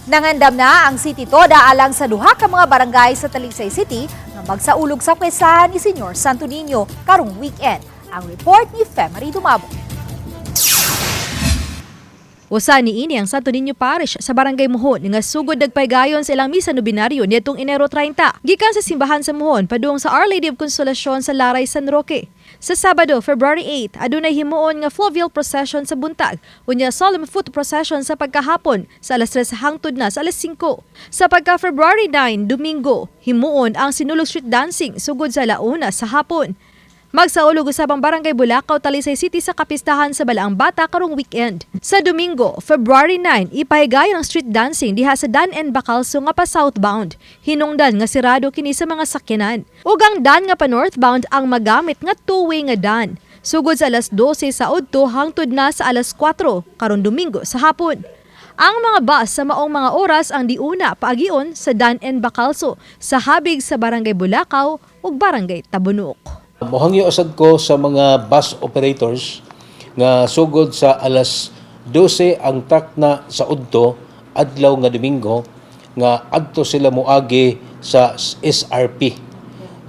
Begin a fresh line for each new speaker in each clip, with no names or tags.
Nangandam na ang City Toda alang sa duha ka mga barangay sa Talisay City nga magsaulog sa piyestahan ni Senyor Santo Niño karong weekend. Ang report ni Femery Dumabo.
Usa niini ang Santo Niño Parish sa Barangay Muhon nga sugod nagpaygayon sa ilang misa nobinaryo niadtong Enero 30. Gikan sa simbahan sa Muhon padung sa Our Lady of Consolacion sa Laray, San Roque. Sa Sabado, February 8, adunay himuon nga fluvial procession sa buntag, unya solemn foot procession sa pagkahapon sa alas 3 hangtod na sa alas 5. Sa pagka February 9, Domingo, himuon ang Sinulog Street Dancing sugod sa alauna sa hapon. Magsaulog usab ang Barangay Bulacau, Talisay City sa kapistahan sa Balaang Bata karong weekend. Sa Domingo, February 9, ipahigayon ang street dancing diha sa Dan N. Bacalso nga pa southbound. Hinungdan nga sirado kini sa mga sakyanan. Ug ang dan nga pa northbound ang magamit nga two-way nga dan. Sugod sa alas 12 sa udto hangtod na sa alas 4 karon Domingo sa hapon. Ang mga bus sa maong mga oras ang diuna paagion sa Dan N. Bacalso sa habig sa Barangay Bulacau ug Barangay Tabunok.
Mohangyo usad ko sa mga bus operators nga sugod sa alas 12 ang takna sa udto adlaw nga Domingo nga adto sila moagi sa SRP.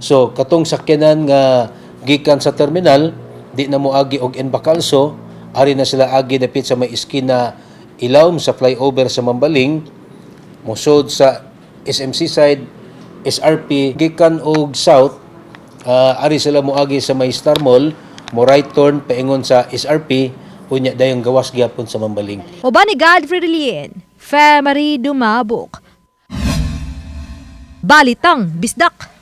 So katong sakyanan nga gikan sa terminal di na moagi og N. Bacalso, ari na sila agi dapit sa may iskina ilawom sa flyover sa Mambaling, mosod sa SMC side SRP. Gikan og south, ari sila moagi sa may Star Mall, mo right turn paingon sa SRP, unya dayong gawas gyapon sa Mambaling.
Uban ni Godfrey Relien, Femery Dumabok. Balitang Bisdak.